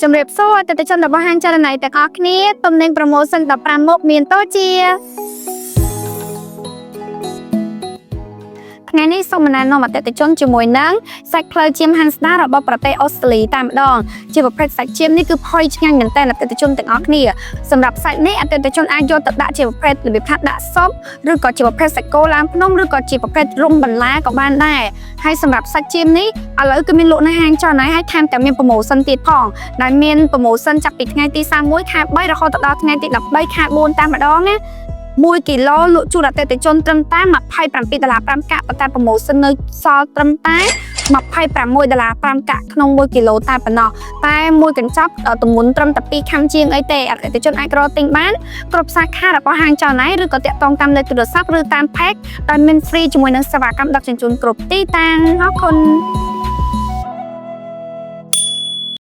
ជំរាបសួរអតិថិជនរបស់ហាងចលនាទាំងអស់គ្នាទំនិញ promotion 15មុខមានតូជាថ្ងៃនេះសូមណែនាំអតិថិជនជាមួយនឹងសាច់ផ្លូវចៀមហាន់ស្ដារបស់ប្រទេសអូស្ត្រាលីតែម្ដងជាប្រភេទសាច់ចៀមនេះគឺផុយឆ្ងាញ់មែនទែនអតិថិជនទាំងអស់គ្នាសម្រាប់សាច់នេះអតិថិជនអាចយកទៅដាក់ជាប្រភេទរបៀបថាដាក់ស៊ុបឬក៏ជាប្រភេទសាច់គោឡើងភ្នំឬក៏ជាប្រភេទរុំបន្លែក៏បានដែរហើយសម្រាប់សាច់ចៀមនេះឥឡូវគឺមានលក់នៅហាងចលនាហើយថែមទាំងមាន promotion ទៀតផង ដែលមាន promotion ចាប់ពីថ្ងៃទី31ខែ3រហូតដល់ថ្ងៃទី13ខែ4តាមម្ដងណា1គីឡូលក់ជូនអតិថិជនត្រឹមតែ27ដុល្លារ5កាក់ប៉ុន្តែ promotion នៅសល់ត្រឹមតែ26ដុល្លារ5កាក់ក្នុង1គីឡូតែប៉ុណ្ណោះតែមួយកញ្ចប់ទម្ងន់ត្រឹមតែ2ខាំជាងអីទេអតិថិជនអាចរកទិញបានគ្រប់សាខារបស់ហាងចលនាឬក៏តាក់ទងតាមលេខទូរស័ព្ទឬតាម page ដែលមាន free ជាមួយនឹងសេវាកម្មដឹកជញ្ជូនគ្រប់ទីតាំងអរគុណ។